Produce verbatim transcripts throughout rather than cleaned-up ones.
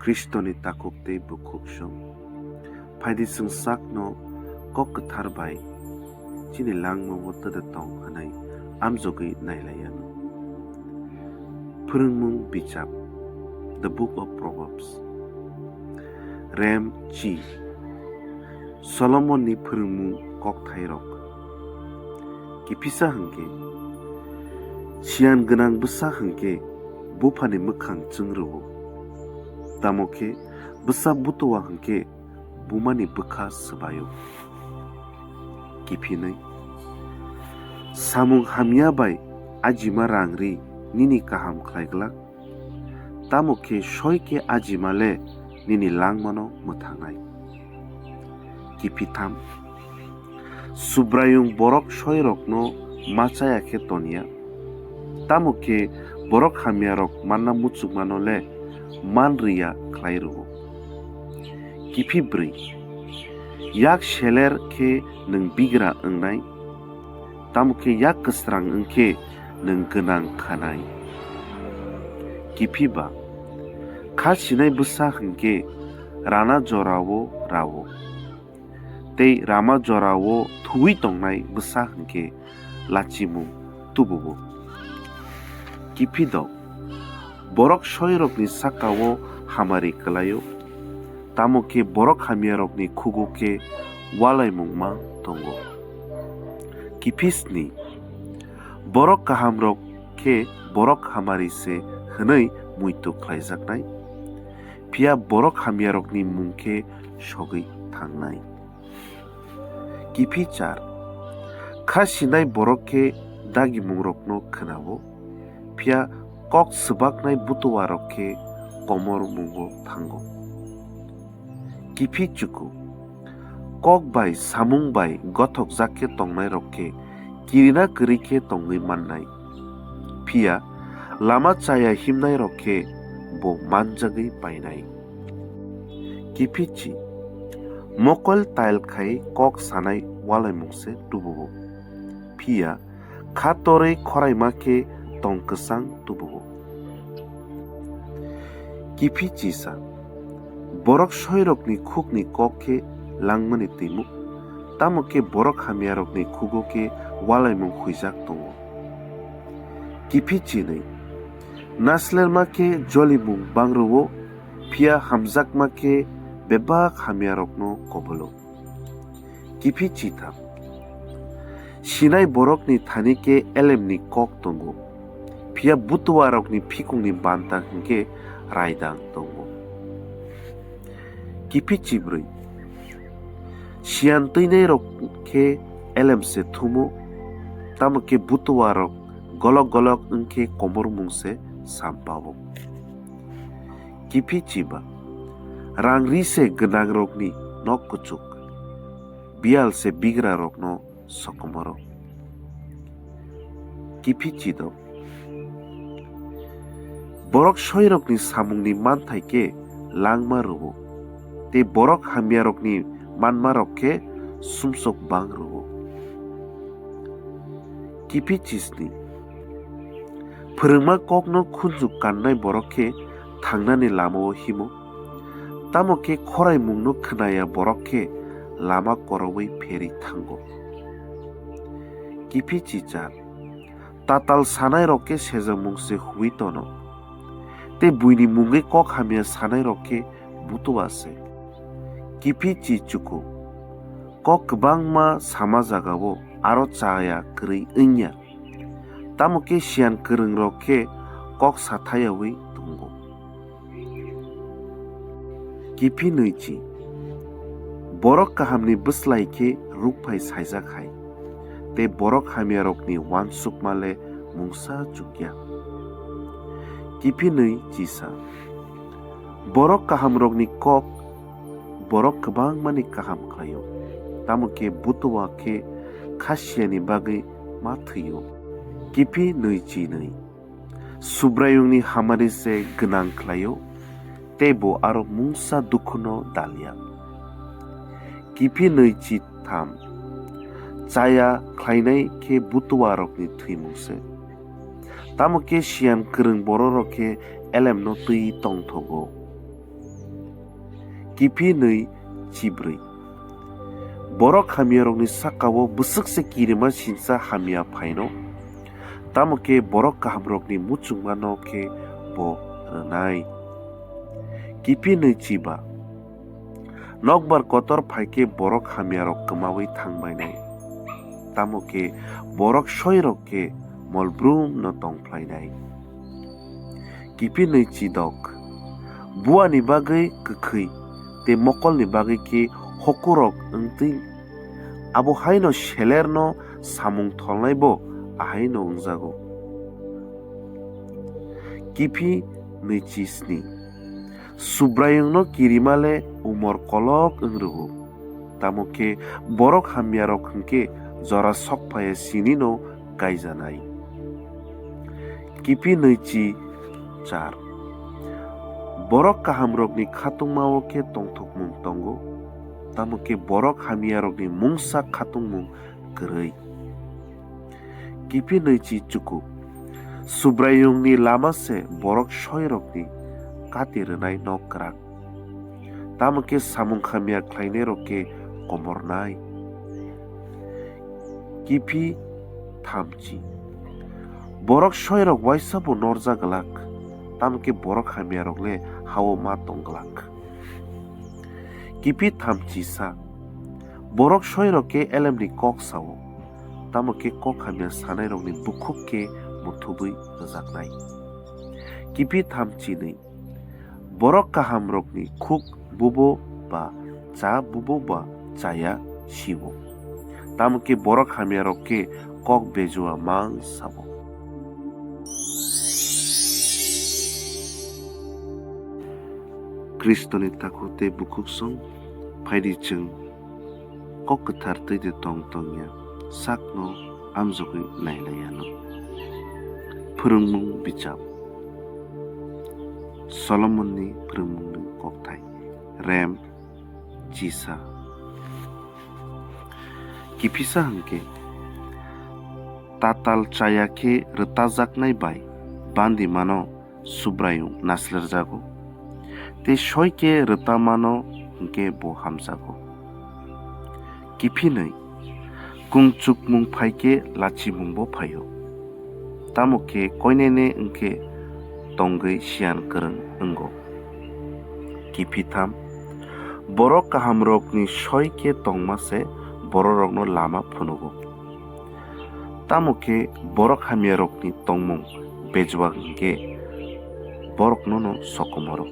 Khristoni takhuk tei bukhuk song. Phaidi chwng sakno kok kwthar bai chini langmao twdwk tong hwnwi amjogwi nailai anw. Phwrwngmung bichap, The Book of Proverbs. Rem chi. Solomonni phwrwngmung kokthairok. Kiphisa hwnkhe, siyan gwnang bwsa hwnkhe buphani mwkhang chwng rwo. Tamo khe bwsa butua hwnkhe bumani bwkha swbaio. Kiphinwi. Samung hamya bai ajima rang ri nini kaham khlai glak. Tamo khe soi khe ajima le nini langmano mwthangnai. Kiphitham. Subraiyung borok soirokno ma chaya khe toniya. Tamo khe borok hamyarok manna muchungmano le man rwya khlai rwo. Kiphi bwrwi. Yak seler khe nwng bigra wngnai, tamo khe yak kwsrang wng khe nwng gwnang khanai. Kiphi ba. Kha sinai bwsa hwnkhe rana jorao rao, tei rama jorao thuwi tongnai bwsa hwnkhe lachimung tubuo. Kiphidok. Borok soirokni sakao hamari kwlaio, tamo khe borok hamyarokni khugo khe walaimung ma tongo. Kiphisni. Borok kahamrok khe borok hamari se hwnwi muitu khlaijaknai, phiya borok hamyarokni mung khe sogwi thangnai. Kiphi char. Kha sinai borok khe dagimungrokno khwnao, phiya kok swbaknai butuarok khe komormungo thango. Kiphi chuku. Kok bai samung bai gothokjak khe tongnairok khe kirina kwrwi khe tongwi mannai. Phiya lama chaya himnairok khe bo manjagwi painai. Kiphichi. Mokol tail khai kok sanai walaimung se tubuo. Phiya kha torwi khoraima khe tong kwchang tubuo. Kiphichisa. Borok soirokni khukni kok khe langmani twimuk, tamo khe borok hamyarokni khugo khe walaimung huijak tongo. Kiphichinwi. Naslerma khe jolimung bangrwo, phiya hamjakma khe bebak hamyarokno kobolo. Kiphi chitham. Sinai borokni thani khe elemni kok tongo, phiya butuarokni phikungni banta hwnkhe raidang tongo. Kiphi chibrwi. Siyan twinairok khe elemse thumo, tamo khe butuarok golok golok wngkhe komormungse sampao. Kiphi chiba. Rang ri se gwnangrokni nok kuchuk, biyal se bigrarokno sokomoro. Kiphi chido. Borok soirokni samungni manthai khe langma rwo, tei borok hamyarokni manmarok khe sumsok bang rwo. Kiphi chisni. Phwrwngma kokno khunju kannai borok khe thangnani lamao himo, tamo khe khoraimungno khwnaya borok khe lama koroui pherwi thango. Kiphi chichar. Tatal sanairok khe sejakmung se huui tono, tei buini mungwi kok hamya sanairok khe butua se. Kiphi chi chuku. Kok kwbangma sama jagao aro chaya kwrwi wngya, tamo khe siyan kwrwngrok khe kok sathayaui tongo. Kiphi nwichi. Borok kahamni bwslai khe rukphai saijak hai, tei borok hamyarokni uansukma le mungsa chukya. Kiphi nwi chisa. Borok kahamrokni kok borok kwbangmani kaham khlaio, tamo khe butua khe khasiyani bagwi ma thwio. Kiphi nwi chi nwi. Subraiyungni hamari se gwnang khlaio, tei bo aro mungsa dukhuno dalya. Kiphi nwi chi tham. Chaya khlainai khe butuarokni thwimung se, tamo khe siyan kwrwng bororok khe elemno twi tongthogo. Kiphilwi chibrwi. Borok hamyarokni saka-o bwswk se kirima sinsa hamya phaino, tamo khe borok kahamrokni muchungmano khe bo rwnai. Kiphilwi chiba. Nokbar kotor phai khe borok hamyarok kwmaui thangbainai, tamo khe borok soirok khe molbrumno tongphlainai. Kiphilwi chidok. Buani bagwi kwkhwi tei mokolni bagwi khe hokurok wngtwi, abo haino selerno samung tholnaibo ahaino wngjago. Kiphilwi chisni. Subraiyungno kirima le umor kolok wng rwo, tamo khe borok hamyarok hwn khe jora sok phaiya sinino gaijanai. Kiphilwi chichar. Borok kahamrokni khatungma-o khe tongthokmung tongo, tamo khe borok hamyarokni mungsa khatungmung kwrwi. Kiphilwi chichuku. Subraiyungni lama se borok soirokni kati rwnai nok kwrak, tamo khe samung hamya khlainairok khe komornai. Kiphilwi thamchi. Borok soirok waisa bo norjak glak, tamo khe borok hamyarok le ha-o ma tong glak. Kiphilwi thamchisa. Borok soirok khe elemni kok sao, tamo khe kok hamya sanairokni bukhuk khe muthubwi rwjaknai. Kiphilwi thamchinwi. Borok kahamrokni khuk bubo ba cha bubo ba chaya sio, tamo khe borok hamyarok khe kok bejua mang sabo. Khristoni takhuk tei bukhuk song, phaidi chwng kok kwthar twi de tong tongya sakno amjogwi nailaiano. Phwrwngmung bichap. Solomonni phwrwngmungni kokthai. Rem, chisa. Kiphisa hwnkhe, tatal chaya khe rwtajaknai bai bandimano Subraiyung naslerjago, tei soi khe rwtamano hwnkhe bo hamjago. Kiphinwi, kungchukmung phai khe lachimungbo phaio, tamo khe koinene wngkhe tongwi siyan kwrwng wngo. Kiphitham, borok kahamrokni soi khe tongma se bororokno lama phunugo. Tamo khe borok hamyarokni tongmung bejwak hwnkhe boroknono sokomoro.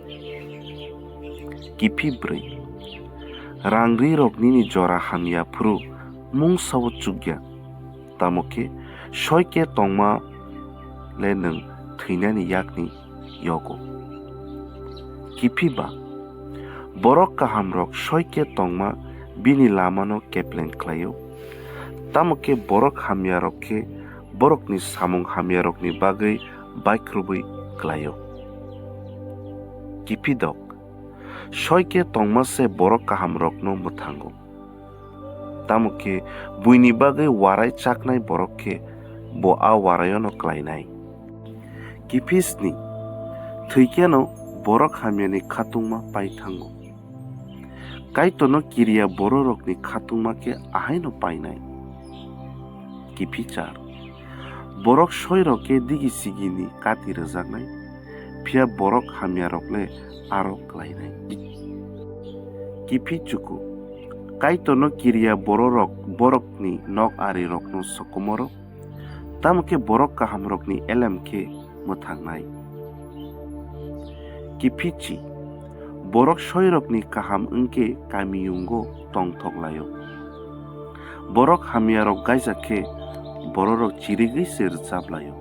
Kiphi bwrwi, rang-rirok nini jora hamya phuru mungsao chukya, tamo khe soi khe tongma le nwng thwinani yakni yogo. Kiphi ba, borok kahamrok soi khe tongma bini lamano kepleng khlaio, tamo khe borok hamyarok khe borokni samung hamyarokni bagwi baikrubwi klaio. Kiphidok, soi khe tongma se borok kahamrokno mwthango. Tamo khe buini bagwi warai chaknai borok khe bo a waraiono klainai. Kiphisni, thwikheno borok hamyani khatungma pai thango. Kaitorno kiriya bororokni khatungma khe ahaino painai. Kiphi char, borok soirok khe digi sigini kati rwjaknai, phiya borok hamyarok le aro klainai. Kiphi chuku, Kaitorno kiriya bororok borokni nok arirokno sokomoro, tamo khe borok kahamrokni elem khe mwthangnai. Kiphichi, borok soirokni kaham wngkhe kamiyungo tongthok laio. Borok hamyarok gaijak khe bororok chirigwi se rwchap laio.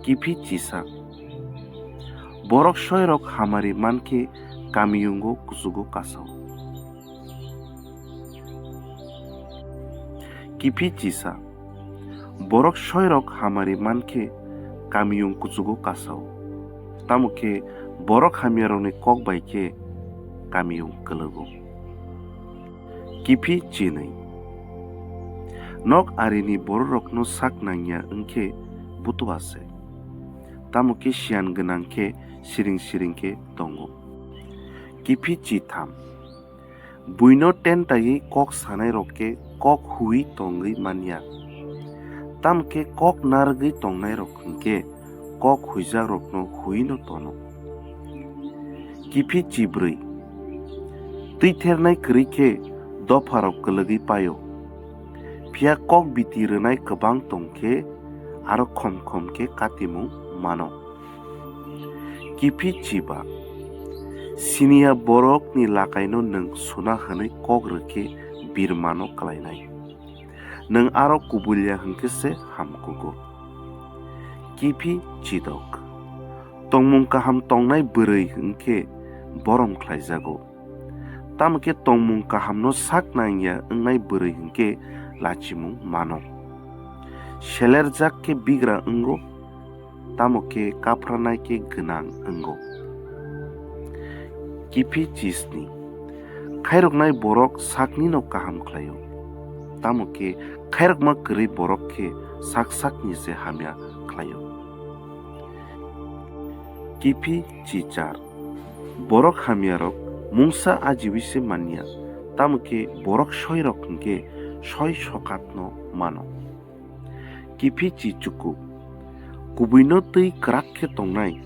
Kiphi chisa, borok soirok hamari mankhe kamiyungo kuchugo kasao. Kiphi chisa, borok soirok hamari mankhe kamiyung kuchugo kasao, tamo khe borok hamyarokni kok bai khe kamiyung kwlwgo. Kiphi chinwi, nok arini bororokno sak nangya wngkhe butua se, tamo khe siyan gwnang khe siring siring khe tongo. Kiphilwi chitham. Buino tentaiwi kok sanairok khe kok huiwi tongwi manya. Tamo khe kok narwgwi tongnairok hwnkhe kok huijakrokno huino tono. Kiphilwi chibrwi. Twithernai kwrwi khe dopharok kwlwgwi paio. Phiya kok biti rwnai kwbang tong khe aro khom khom khe katimung mano. Kiphilwi chiba. Siniya borokni lakaino nwng suna hwnwi kok rwkhe birmano klainai. Nwng aro kubulia hwnkhe se hamkugo. Kiphilwi chidok. Tongmung kaham tongnai bwrwi hwnkhe borom khlaijago. Tamo khe tongmung kahamno sak nangya wngnai bwrwi hwnkhe lachimung mano. Selerjak khe bigra wngo, tamo khe kaphranai khe gwnang wngo. Kiphilwi chisni. Khairoknai borok saknino kaham khlaio, tamo khe khairokma kwrwi borok khe sak sakni se hamya khlaio. Kiphilwi chichar. Borok hamyarok mungsa ajiwi se manya, tamo khe borok soirok hwnkhe soi sokatno mano. Kiphilwi chichuku. Kubuino twi kwrak khe tongnai,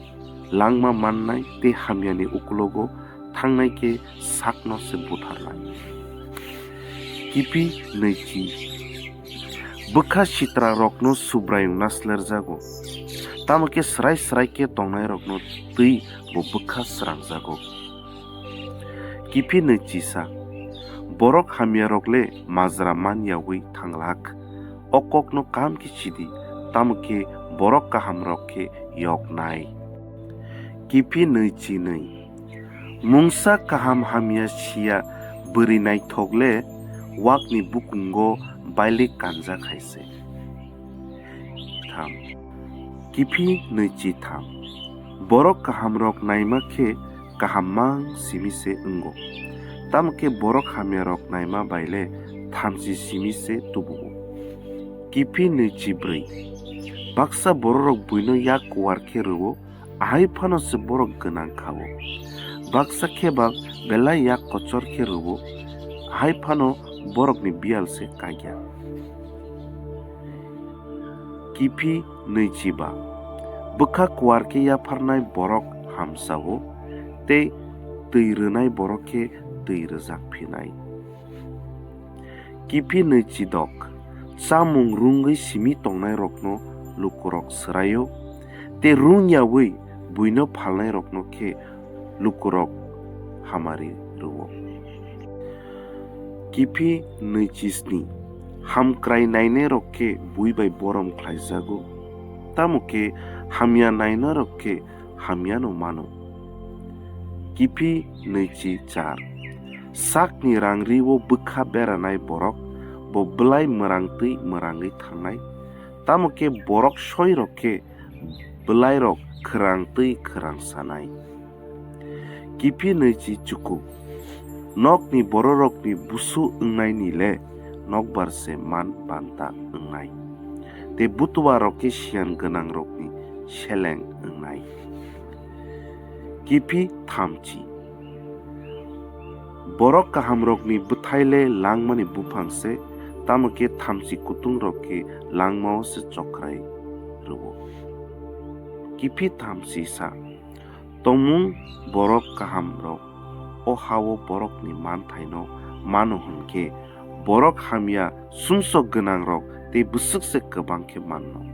langma mannai tei hamyani ukulogo thangnai khe sakno se butharnai. Kiphilwi nwichi. Bwkha sitrarokno Subraiyung naslerjago, tamo khe srai srai khe tongnairokno twi bo bwkha srangjago. Kiphilwi nwichisa. Borok hamyarok le majra man yaui thanglak. O kokno kaham khe sidi, tamo khe borok kahamrok khe yoknai. Kiphilwi nwichi nwi. Mungsa kaham hamya siya bwrwi naithok le wakni bukungo bailik kanjak hai se. Tham. Kiphilwi nwichi tham. Borok kahamrok naima khe kaham mang simi se wngo. Tamo khe borok hamyarok naima bai le thamchi simi se tubugo. Kiphilwi nwichi brwi. Baksa bororok buino yak kuar khe rwo, ahai phano se borok gwnang kha-o. Baksa khe ba belai yak kochor khe rwo, ahai phano borokni biyal se kagya. Kiphilwi nwichi ba. Bwkha kuar khe yapharnai borok hamsa-o, tei twi rwnai borok khe twi rwjak phinai. Kiphilwi nwichi dok. Chamung rwngwi simi tongnairokno lukurok swraio, tei rwng yaui buino phalnairokno khe lukurok hamari rwo. Kiphilwi nwichi sni. Hamkrai nainairok khe bui bai borom khlaijago, tamo khe hamya nainairok khe hamyano mano. Kiphilwi nwichi char. Sakni rangri-o bwkha beranai borok, bo bwlai mwrang twi mwrangwi thangnai, tamo khe borok soirok khe bwlairok khwrang twi khwrang sanai. Kiphilwi nwichi chuku. Nokni bororokni busu wngnaini le nokbar se man banta wngnai, tei butubarok khe siyan gwnangrokni seleng wngnai. Kiphilwi thamchi. Borok kahamrokni bwthai le langmani buphang se, tamo khe thamchi kutungrok khe langma-o se chokrai rwo. Kiphilwi thamchi sa. Tongmung borok kahamrok o ha-o borokni manthaino mano hwn khe, borok hamya sumsok gwnangrok tei bwswk se kwbang khe manno.